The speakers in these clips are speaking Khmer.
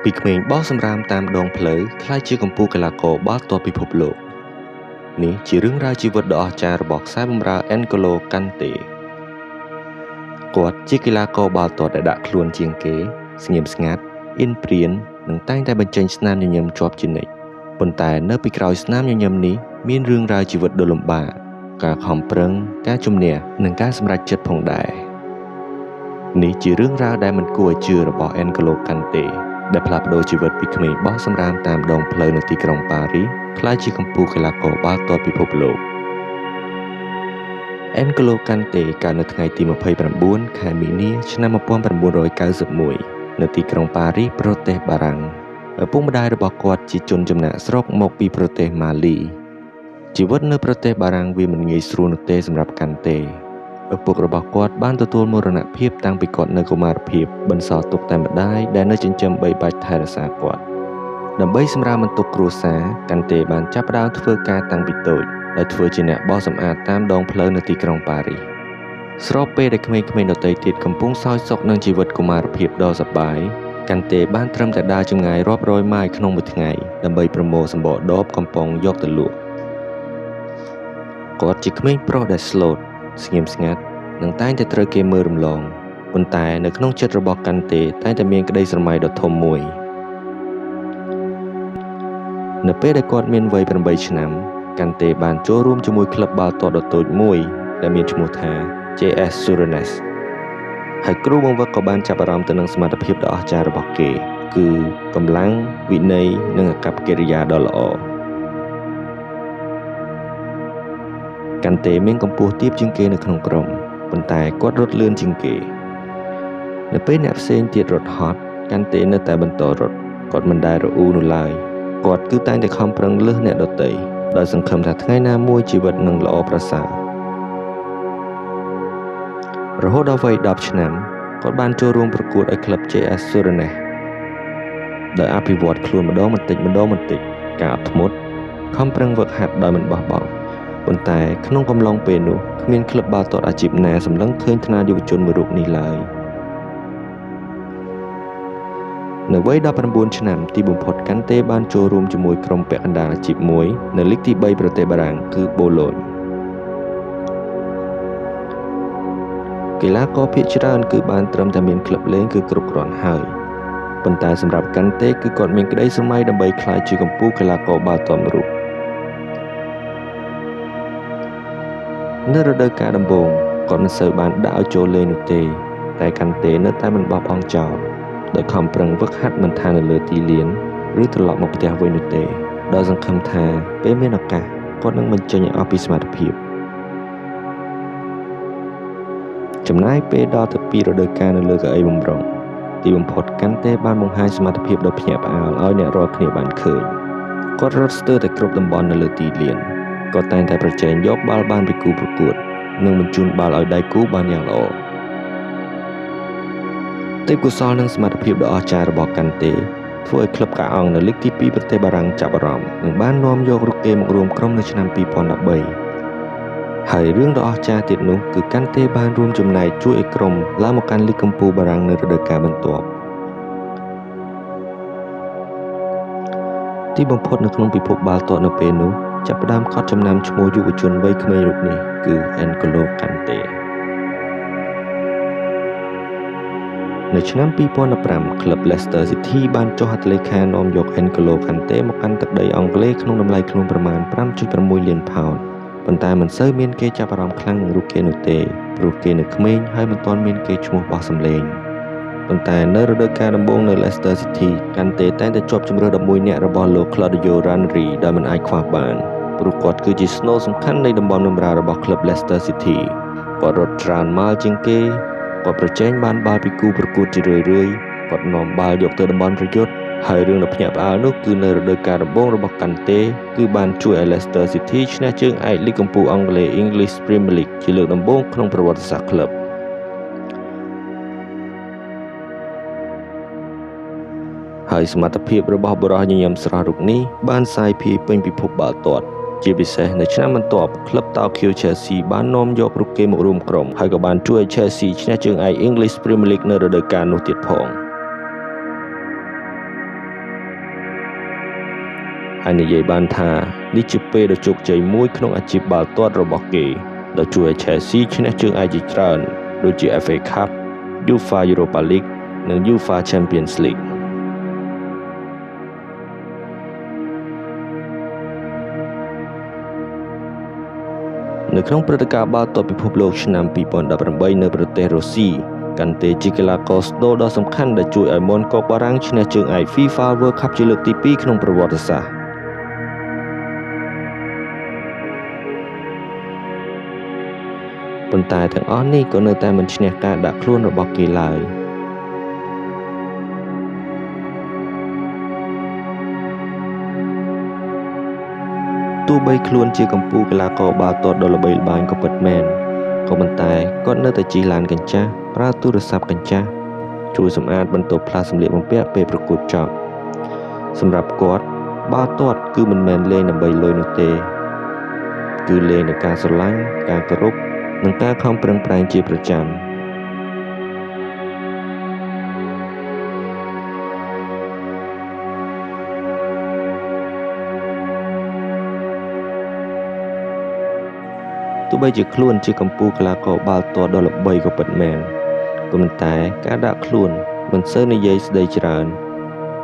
ពីក្មេងបោះសម្រាមតាមដងផ្លូវក្លាយជាកំពូលកីឡាករបាល់ទាត់ពិភពលោកនេះជារឿងរ៉ាវជីវិតដ៏អស្ចារ្យរបស់ខ្សែបម្រើអេនហ្គូឡូ កាន់តេគាត់ជាកីឡាករបាល់ទាត់ដែលដាក់ខ្លួនជាងគេស្ងៀមស្ងាត់អៀនប្រៀននិងតែងតែបញ្ចេញស្នាមញញឹមជាប់ជានិច្ចប៉ុន្តែនៅពីក្រោយស្នាមញញឹមនេះមានរឿងរ៉ាវជីវិតដ៏លំបាកការខំប្រឹងការជំនះនិងការសម្រេចចិត្តផងដែរនេះជារឿងរ៉ាវដែលមិនគួរឲ្យជឿរបស់អេនហ្គូឡូ កាន់តេដែលផ្លាស់ប្ដូរជីវិតពីក្មេងបោះសម្រាមតាមដងផ្លូវនៅទីក្រុងប៉ារីសក្លាយជាកំពូលកីឡាករបាល់ទាត់ពិភពលោកអេនហ្គូឡូ កាន់តេកើតនៅថ្ងៃទី29ខែមីនាឆ្នាំ1991នៅទីក្រុងប៉ារីសប្រទេសបារាំងឪពុកម្ដាយរបស់គាត់ជាជនចំណាកស្រុកមកពីប្រទេសម៉ាលីជីវិតនៅប្រទេសបារាំងវាមិនងាយស្រួលនោះទេសម្រាប់កាន់តេឪពុករបស់គាត់បានទទួលមរណភាពតាំងពីគាត់នៅកុមារភាពបន្សល់ទុកតែម្ដាយដែលនៅចិញ្ចឹមបីបាច់ថែរក្សាគាត់ដើម្បីសម្រាលបន្ទុកគ្រួសារកាន់តេបានចាប់ផ្ដើមធ្វើការតាំងពីតូចដោយធ្វើជាអ្នកបោសសម្អាតតាមដងផ្លូវនៅទីក្រុងប៉ារីសស្របពេលដែលក្មេងៗដទៃទៀតកំពុងសោយសុខនឹងជីវិតកុមារភាពដ៏សប្បាយកាន់តេបានត្រឹមតែដើរចម្ងាយរាប់រយម៉ាយក្នុងមួយថ្ងៃដើម្បីប្រមូលសម្បកដបកំប៉ុងយកទៅលក់គាត់ជាក្មេងប្រុសដែលស្លូតស្ងៀមស្ងាត់និងតែងតែត្រូវគេមើលរំលងប៉ុន្តែនៅក្នុងចិត្តរបស់កាន់តេតែងតែមានក្តីស្រមៃដ៏ធំមួយនៅពេលដែលគាត់មានវ័យ8ឆ្នាំកាន់តេបានចូលរួមជាមួយក្លឹបបាល់ទាត់ដ៏តូចមួយដែលមានឈ្មោះថា JS Suresnes ហើយគ្រូបង្វឹកក៏បានចាប់អារម្មណ៍ទៅនឹងសមត្ថភាពដ៏អស្ចារ្យរបស់គេគឺកម្លាំងវិន័យនិងអាកប្បកិរិយាដ៏ល្អកាន់តេមានកម្ពស់ទាបជាងគេនៅក្នុងក្រុមប៉ុន្តែគាត់រត់លឿនជាងគេនៅពេលអ្នកផ្សេងទៀតរត់ហត់កាន់តេនៅតែបន្តរត់គាត់មិនដែលរអ៊ូនោះឡើយគាត់គឺតែងតែខំប្រឹងលើសអ្នកដទៃដោយសង្ឃឹមថាថ្ងៃណាមួយជីវិតនឹងល្អប្រសើររហូតដល់វ័យ10ឆ្នាំគាត់បានចូលរួមប្រកួតឲ្យក្លឹប JS Suresnes ដោយអភិវឌ្ឍខ្លួនម្ដងបន្តិចការអត់ធ្មត់ខំប្រឹងវឹកហាត់ដោយមិនបោះបង់ប៉ុន្តែក្នុងកំឡុងពេលនោះគ្មានក្លឹបបាល់ទាត់អាជីពណាសម្លឹងឃើញថ្នាលយុវជនមួយរូបនេះឡើយនៅវ័យ19ឆ្នាំទីបំផុតកាន់តេបានចូលរួមជាមួយក្រុមពាក់កណ្ដាលអាជីពមួយនៅលីកទី3ប្រទេសបារាំងគឺបូឡូញកីឡាករភាគច្រើនគឺបានត្រឹមតែមានក្លឹបលេងគឺគ្រប់គ្រាន់ហើយប៉ុន្តែសម្រាប់កាន់តេគឺគាត់មានក្តីស្រមៃដើម្បីក្លាយជាកំពូលកីឡាករបាល់ទាត់មួយរូបនៅរដូវកាលដំបូងគាត់មិនសូវបានដាក់ឲ្យចូលលេងនោះទេតែកាន់តេនៅតែមិនបោះបង់ចោលដោយខំប្រឹងវឹកហាត់មិនថានៅលើទីលានឬត្រឡប់មកផ្ទះវិញនោះទេដោយសង្ឃឹមថាពេលមានឱកាសគាត់នឹងបញ្ចេញឲ្យអស់ពីសមត្ថភាពចំណាយពេលដល់ទៅ2រដូវកាលនៅលើកៅអីបំរុងទីបំផុតកាន់តេបានបង្ហាញសមត្ថភាពដ៏ភ្ញាក់ផ្អើលឲ្យអ្នករាល់គ្នាបានឃើញគាត់រត់ស្ទើរតែគ្រប់តំបន់នៅលើទីលានគាត់តែងតែប្រជែងយកបាល់បានពីគូប្រកួតនិងបញ្ជូនបាល់ឲ្យដៃគូបានយ៉ាងល្អទេពកោសល្យនិងសមត្ថភាពដ៏អស្ចារ្យរបស់កាន់តេធ្វើឲ្យក្លឹបកាអង់នៅលីកទី2ប្រទេសបារាំងចាប់អារម្មណ៍និងបាននាំយករូបគេមករួមក្រុមនៅឆ្នាំ2013ហើយរឿងដ៏អស្ចារ្យទៀតនោះគឺកាន់តេបានរួមចំណែកជួយឲ្យក្រុមឡើងមកកាន់លីកកំពូលបារាំងនៅរដូវកាលបន្ទាប់ទីបំផុតនៅក្នុងពិភពបាល់ទាត់នៅពេលនោះចាប់ផ្ដើមកត់ចំណាំឈ្មោះយុវជនវ័យក្មេងរូបនេះគឺអេនហ្គូឡូ កាន់តេនៅឆ្នាំ2015ក្លឹប Leicester City បានចុះហត្ថលេខានាំយកអេនហ្គូឡូ កាន់តេមកកាន់ទឹកដីអង់គ្លេសក្នុងតម្លៃខ្លួនប្រមាណ 5.6 លានផោនប៉ុន្តែមិនសូវមានគេចាប់អារម្មណ៍ខ្លាំងនឹងរូបគេនោះទេព្រោះគេនៅក្មេងហើយមិនទាន់មានគេឈ្មោះបោះសម្លេងប៉ុន្តែនៅរដូវកាលដំបូងនៅ Leicester City កាន់តេតែងតែជាប់ជម្រើស11នាក់របស់លោក Claudio Ranieri ដោយមិនអាចខ្វះបានព្រោះគាត់គឺជាស្នូលសំខាន់នៃតំបន់បម្រើរបស់ក្លឹប Leicester City គាត់រត់ច្រើនម៉ាល់ជាងគេគាត់ប្រជែងបានបាល់ពីគូប្រកួតជារឿយៗគាត់នាំបាល់យកទៅតំបន់ប្រយុទ្ធហើយរឿងដ៏ភ្ញាក់ផ្អើលនោះគឺនៅរដូវកាលដំបូងរបស់កាន់តេគឺបានជួយឲ្យ Leicester City ឈ្នះជើងឯកលីកកំពូលអង់គ្លេស English Premier League ជាលើកដំបូងក្នុងប្រវត្តិសាស្ត្រក្លឹបហើយសមត្ថភាពរបស់បុរសញញឹមស្រស់រូបនេះបានសាយភាយពេញពិភពបាល់ទាត់ជាពិសេសនៅឆ្នាំបន្ទាប់ក្លឹបតោខៀវ Chelsea បាននាំយករូបគេមករួមក្រុមហើយក៏បានជួយឲ្យ Chelsea ឈ្នះជើងឯក English Premier League នៅរដូវកាលនោះទៀតផង។ អាចនិយាយបានថានេះជាពេលដ៏ជោគជ័យមួយក្នុងអាជីពបាល់ទាត់របស់គេដោយជួយឲ្យ Chelsea ឈ្នះជើងឯកជាច្រើនដូចជា FA Cup, UEFA Europa League និង UEFA Champions League នៅក្នុងព្រឹត្តិការណ៍បាល់ទាត់ពិភពលោកឆ្នាំ2018នៅប្រទេសរុស្ស៊ីកាន់តេជាកីឡាករស្នូលដ៏សំខាន់ដែលជួយឲ្យមនកុកបារាំងឈ្នះជើងឯក FIFA World Cup ជាលើកទី2ក្នុងប្រវត្តិសាស្ត្រប៉ុន្តែទាំងអស់នេះក៏នៅតែមិនឈ្នះការដាក់ខ្លួនរបស់គេឡើយទោះបីខ្លួនជាកម្ពូលកីឡាករបាល់ទាត់ដ៏ល្បីល្បាញក៏ពិតមែនក៏ប៉ុន្តែគាត់នៅតែជិះឡានកញ្ចាស់ប្រើទូរស័ព្ទកញ្ចាស់ជួយសម្អាតបន្ទប់ផ្លាស់សម្លៀកបំពាក់ពេលប្រកួតចប់សម្រាប់គាត់បាល់ទាត់គឺមិនមែនលេងដើម្បីលុយនោះទេគឺលេងដោយការស្រឡាញ់ការគោរពនិងការខំប្រឹងប្រែងជាប្រចាំទោះបីជាខ្លួនជាកម្ពូលកីឡាករបាល់ទាត់ដ៏ល្បីក៏ពិតមែនក៏ប៉ុន្តែការដាក់ខ្លួនមិនសូវនិយាយស្ដីច្រើន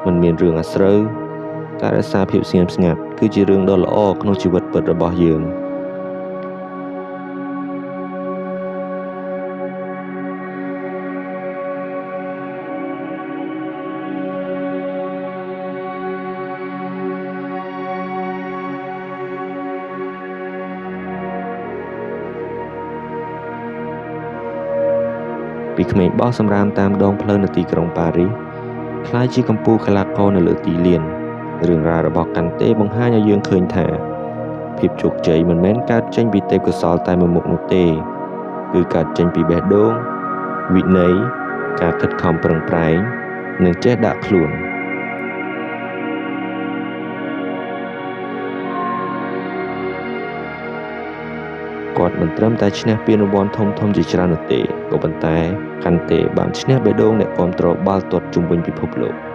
មិនមានរឿងអាស្រូវការរក្សាភាពស្ងៀមស្ងាត់គឺជារឿងដ៏ល្អក្នុងជីវិតពិតរបស់យើងពីក្មេងបោះសម្រាមតាមដងផ្លូវនៅទីក្រុងប៉ារីសក្លាយជាកម្ពូលកីឡាករនៅលើទីលានរឿងរ៉ាវរបស់កាន់តេបង្ហាញឲ្យយើងឃើញថាភាពជោគជ័យមិនមែនកើតចេញពីទេពកោសល្យតែមួយមុខនោះទេគឺកើតចេញពីបេះដូងវិន័យការខិតខំប្រឹងប្រែងនិងចេះដាក់ខ្លួនគាត់មិនត្រឹមតែឈ្នះពានរង្វាន់ធំៗជាច្រើននោះទេក៏ប៉ុន្តែកាន់តេបានឈ្នះបេះដូងអ្នកគាំទ្របាល់ទាត់ជុំវិញពិភពលោក